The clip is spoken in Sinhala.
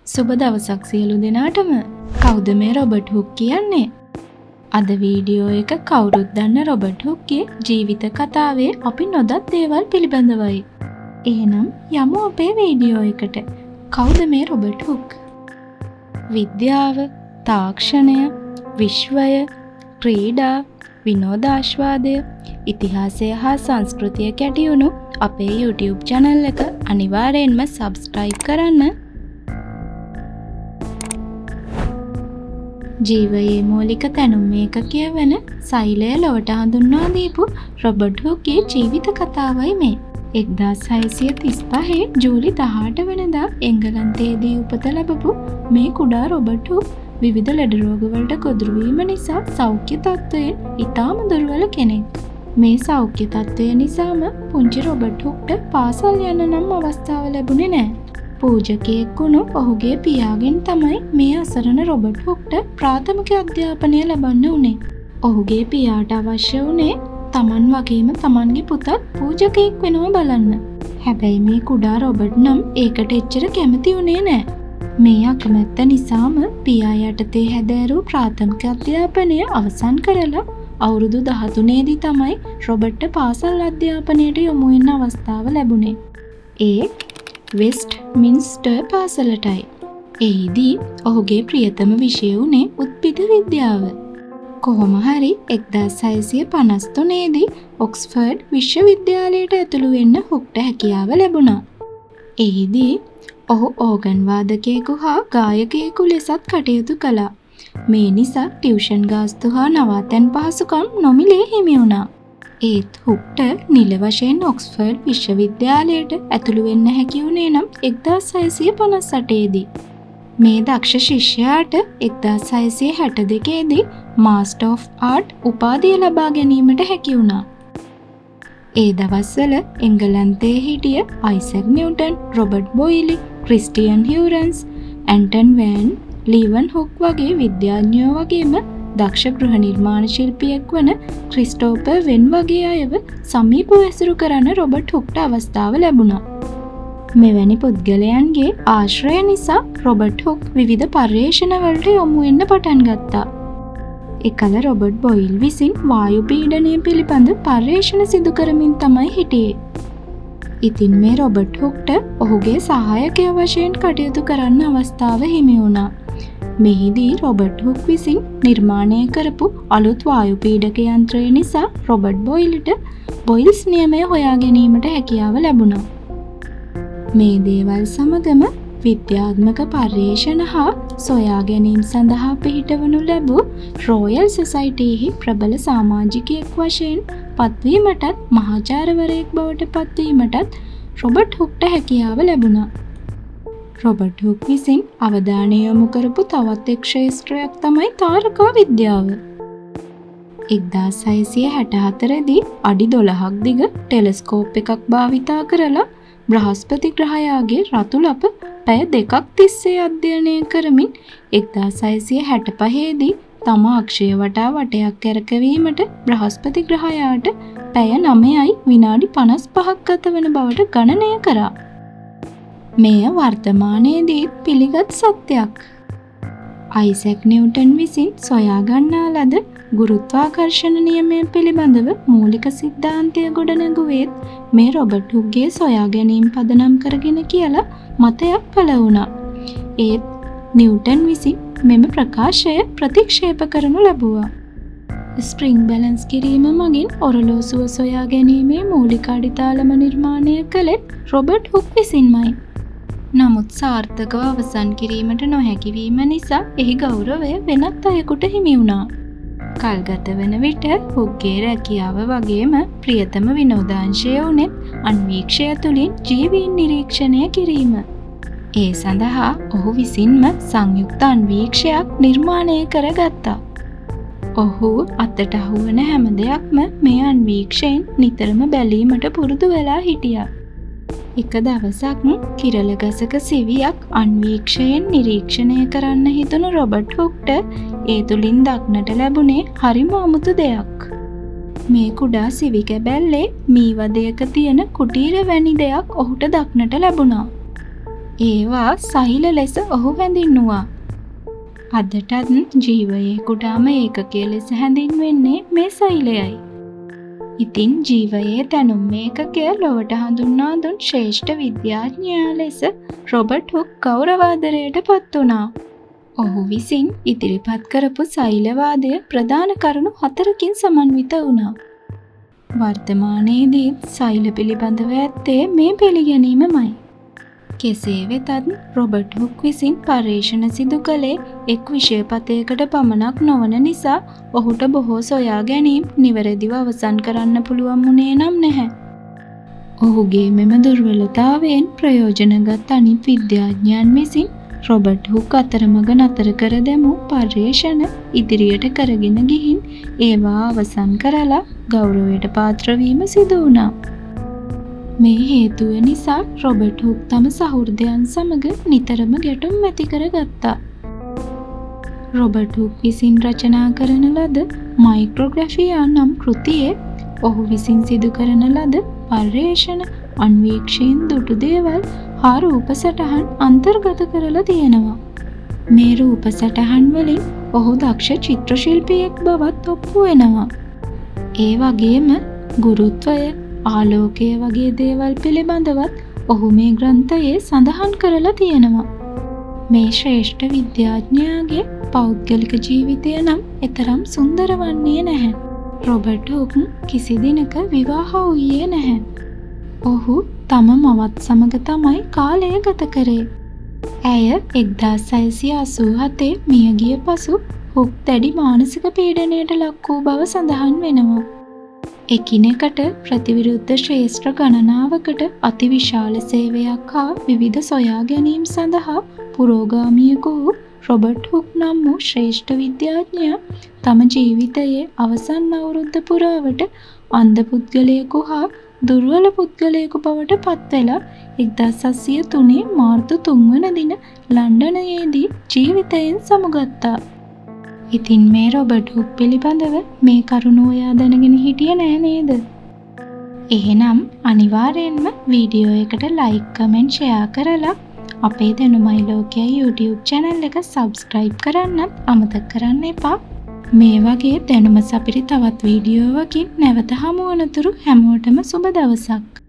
සුබ දවසක් සියලු දෙනාටම. කවුද මේ රොබර්ට් හුක් කියන්නේ? අද වීඩියෝ එක කවුරුත් දන්න රොබර්ට් හුක්ගේ ජීවිත කතාවේ අපි නොදත් දේවල් පිළිබඳවයි. එහෙනම් යමු අපේ වීඩියෝ එකට. කවුද මේ රොබර්ට් හුක්? විද්‍යාව, තාක්ෂණය, විශ්වය, ක්‍රීඩා, විනෝදාශ්වාදය, ඉතිහාසය හා සංස්කෘතිය කැටියුණු අපේ YouTube channel එක අනිවාර්යෙන්ම සබ්ස්ක්‍රයිබ් කරන්න. ජීවයේ මූලික තැනුම් ඒකකය වන සෛලය ලොවට හඳුන්වා දීපු රොබර්ට් හුක්ගේ ජීවිත කතාවයි මේ. 1635 ජූලි 18 වනදා එංගලන්තයේදී උපත ලැබපු මේ කුඩා රොබර්ට් හුක් විවිධ ලෙඩ රෝගවලට ගොදුරු වීම නිසා සෞඛ්‍ය තත්ත්වයෙන් ඉතාම දුර්වල කෙනෙක්. මේ සෞඛ්‍ය තත්ත්වය නිසාම පුංචි රොබර්ට් හුක්ට පාසල් යන්න නම් අවස්ථාව ලැබුණේ නෑ. පූජකයෙක් වුණු ඔහුගේ පියාගෙන් තමයි මේ අසරණ රොබර්ට් හුක්ට ප්‍රාථමික අධ්‍යාපනය ලබන්න වුණේ. ඔහුගේ පියාට අවශ්‍ය වුණේ තමන් වගේම තමන්ගේ පුතත් පූජකයෙක් වෙනව බලන්න. හැබැයි මේ කුඩා රොබර්ට් නම් ඒකට එච්චර කැමති වුණේ නෑ. මේ අකමැත්ත නිසාම පියා යටතේ හැදෑරූ ප්‍රාථමික අධ්‍යාපනය අවසන් කරලා අවුරුදු 13 දී තමයි රොබර්ට්ට පාසල් අධ්‍යාපනයට යොමු වෙන්න අවස්ථාව ලැබුණේ. ඒ වෙස්ට් මින්ස්ටර් පාසලටයි. එහිදී ඔහුගේ ප්‍රියතම විෂය වුණේ උද්භිද විද්‍යාව. කොහොම හරි 1653 දී ඔක්ස්ෆර්ඩ් විශ්වවිද්‍යාලයට ඇතුළු වෙන්න හුක්ට හැකියාව ලැබුණා. එහිදී ඔහු ඕගන් වාදකයෙකු හා ගායකයෙකු ලෙසත් කටයුතු කළා. මේ නිසා ටියුෂන් ගාස්තු හා නවාතැන් පහසුකම් නොමිලේ හිමි වුණා. ඒත් හුක්ට නිල වශයෙන් ඔක්ස්ෆර්ඩ් විශ්වවිද්‍යාලයට ඇතුළු වෙන්න හැකි වුණේ නම් 1658 දී. මේ දක්ෂ ශිෂ්‍යයාට 1662 දී මාස්ටර් ඔෆ් ආර්ට් උපාධිය ලබා ගැනීමට හැකි වුණා. ඒ දවස්වල එංගලන්තයේ හිටිය Isaac Newton, Robert Boyle, Christiaan Huygens, Anton van Leeuwenhoek වගේ විද්‍යාඥයෝ වගේම දක්ෂ ගෘහ නිර්මාණ ශිල්පියෙක් වන ක්‍රිස්ටෝපර් වෙන් වගේ අයව සමීපව ඇසුරු කරන්න රොබර්ට් හුක්ට අවස්ථාව ලැබුණා. මෙවැනි පුද්ගලයන්ගේ ආශ්‍රය නිසා රොබර්ට් හුක් විවිධ පර්යේෂණවලට යොමු වෙන්න පටන් ගත්තා. එකල රොබර්ට් බොයිල් විසින් වායු පීඩනය පිළිබඳ පර්යේෂණ සිදු කරමින් තමයි හිටියේ. ඉතින් මේ රොබර්ට් හුක්ට ඔහුගේ සහායකයා වශයෙන් කටයුතු කරන්න අවස්ථාව හිමි වුණා. මෙහිදී රොබර්ට් හුක් විසින් නිර්මාණය කරපු අලුත් වායු පීඩක යන්ත්‍රය නිසා රොබර්ට් බොයිල්ට බොයිල්ස් නියමය හොයා ගැනීමට හැකියාව ලැබුණා. මේ දේවල් සමගම විද්‍යාත්මක පර්යේෂණ හා සොයා ගැනීම් සඳහා පිහිටවනු ලැබූ රෝයල් සොසයිටියෙහි ප්‍රබල සාමාජිකයෙක් වශයෙන් පත්වීමටත් මහාචාර්යවරයෙක් බවට පත්වීමටත් රොබර්ට් හුක්ට හැකියාව ලැබුණා. රොබර්ට් හුක් විසින් අවධානය යොමු කරපු තවත් එක් ක්ෂේත්‍රයක් තමයි තාරකා විද්‍යාව. 1664 දී අඩි 12ක් දිග ටෙලස්කෝප් එකක් භාවිතා කරලා බ්‍රහස්පති ග්‍රහයාගේ රතු ලප පැය දෙකක් තිස්සේ අධ්‍යයනය කරමින් 1665 දී තම අක්ෂය වටා වටයක් කැරකවීමට බ්‍රහස්පති ග්‍රහයාට පැය 9යි විනාඩි 55ක් ගත වන බවට ගණනය කරා. මෙය වර්තමානයේදීත් පිළිගත් සත්‍යයක්. අයිසැක් නිව්ටන් විසින් සොයා ගන්නා ලද ගුරුත්වාකර්ෂණ නියමය පිළිබඳව මූලික සිද්ධාන්තය ගොඩනැගුවේත් මේ රොබර්ට් හුක්ගේ සොයා ගැනීම් පදනම් කරගෙන කියලා මතයක් පළ වුණා. ඒත් නිව්ටන් විසින් මෙම ප්‍රකාශය ප්‍රතික්ෂේප කරනු ලැබුවා. ස්ප්‍රිං බැලන්ස් කිරීම මගින් ඔරලෝසුව සොයා ගැනීමේ මූලික අඩිතාලම නිර්මාණය කළෙත් රොබර්ට් හුක් විසින්මයි. නමුත් සාර්ථකව අවසන් කිරීමට නොහැකි වීම නිසා එහි ගෞරවය වෙනත් අයෙකුට හිමි වුණා. කල්ගත වන විට හුක්ගේ රැකියාව වගේම ප්‍රියතම විනෝදාංශය වුණෙත් අන්වීක්ෂය තුළින් ජීවීන් නිරීක්ෂණය කිරීම. ඒ සඳහා ඔහු විසින්ම සංයුක්ත අන්වීක්ෂයක් නිර්මාණය කරගත්තා. ඔහු අතට අහුවන හැම දෙයක්ම මේ අන්වීක්ෂයෙන් නිතරම බැලීමට පුරුදු වෙලා හිටියා. එක දවසක් කිරල ගසක සිවියක් අන්වීක්ෂයෙන් නිරීක්ෂණය කරන්න හිතුණු රොබර්ට් හුක්ට ඒ තුළින් දක්නට ලැබුණේ හරිම අමුතු දෙයක්. මේ කුඩා සිවි කැබැල්ලේ මී වදයක තියෙන කුටීර වැනි දෙයක් ඔහුට දක්නට ලැබුණා. ඒවා සෛල ලෙස ඔහු හැඳින්නුවා. අදටත් ජීවයේ කුඩාම ඒකකය ලෙස හැඳින්වෙන්නේ මේ සෛලයයි. ඉතින් ජීවයේ දැනුම් ඒකකය ලොවට හඳුන්වා දුන් ශ්‍රේෂ්ඨ විද්‍යාඥයා ලෙස රොබර්ට් හුක් ගෞරවාදරයට පත් වුණා. ඔහු විසින් ඉදිරිපත් කරපු සෛලවාදය ප්‍රධාන කරුණු හතරකින් සමන්විත වුණා. වර්තමානයේදීත් සෛල පිළිබඳව ඇත්තේ මේ පිළිගැනීමමයි. කෙසේ වෙතත් රොබර්ට් හුක් විසින් පර්යේෂණ සිදු කළේ එක් විෂයපතයකට පමණක් නොවන නිසා ඔහුට බොහෝ සොයා ගැනීම් නිවැරදිව අවසන් කරන්න පුළුවන් වුණේ නම් නැහැ. ඔහුගේ මෙම දුර්වලතාවයෙන් ප්‍රයෝජනගත් අනිත් විද්‍යාඥයන් විසින් රොබර්ට් හුක් අතරමඟ නතර කර දැමූ පර්යේෂණ ඉදිරියට කරගෙන ගිහින් ඒවා අවසන් කරලා ගෞරවයට පාත්‍ර වීම සිදු වුණා. මේ හේතුව නිසා රොබර්ට් හුක් තම සහෘදයන් සමග නිතරම ගැටුම් ඇති කර ගත්තා. රොබර්ට් හුක් විසින් රචනා කරන ලද මයික්‍රෝග්‍රැෆියා නම් කෘතියේ ඔහු විසින් සිදු කරන ලද පර්යේෂණ, අන්වීක්ෂයෙන් දුටු දේවල් හා රූප සටහන් අන්තර්ගත කරලා තියෙනවා. මේ රූප සටහන් වලින් ඔහු දක්ෂ චිත්‍ර ශිල්පියෙක් බවත් ඔප්පු වෙනවා. ඒ වගේම ගුරුත්වය, ආලෝකය වගේ දේවල් පිළිබඳවත් ඔහු මේ ග්‍රන්ථයේ සඳහන් කරලා තියෙනවා. මේ ශ්‍රේෂ්ඨ විද්‍යාඥයාගේ පෞද්ගලික ජීවිතය නම් එතරම් සුන්දර වන්නේ නැහැ. රොබර්ට් හුක් කිසි දිනක විවාහ වූයේ නැහැ. ඔහු තම මවත් සමග තමයි කාලය ගත කරේ. ඇය 1687 මියගිය පසු හුක් දැඩි මානසික පීඩනයට ලක් වූ බව සඳහන් වෙනවා. එකිනෙකට ප්‍රතිවිරුද්ධ ක්ෂේත්‍ර ගණනාවකට අතිවිශාල සේවයක් හා විවිධ සොයා ගැනීම් සඳහා පුරෝගාමියෙකු වූ රොබර්ට් හුක් නම් වූ ශ්‍රේෂ්ඨ විද්‍යාඥයා තම ජීවිතයේ අවසන් අවුරුද්ද පුරාවට අන්ධ පුද්ගලයෙකු හා දුර්වල පුද්ගලයෙකු බවට පත්වෙලා 1703 මාර්තු 3 වන දින ලන්ඩනයේදී ජීවිතයෙන් සමුගත්තා. ඉතින් මේ රොබර්ට් හුක් පිළිබඳව මේ කරුණු ඔයා දැනගෙන හිටියේ නෑ නේද? එහෙනම් අනිවාර්යෙන්ම වීඩියෝ එකට ලයික්, කමෙන්ට්, ෂෙයා කරලා අපේ දැනුමයි ලෝකයයි YouTube channel එක සබ්ස්ක්‍රයිබ් කරන්නත් අමතක කරන්න එපා. මේ වගේ දැනුම සපිරි තවත් වීඩියෝවකින් නැවත හමු වනතුරු හැමෝටම සුබ දවසක්.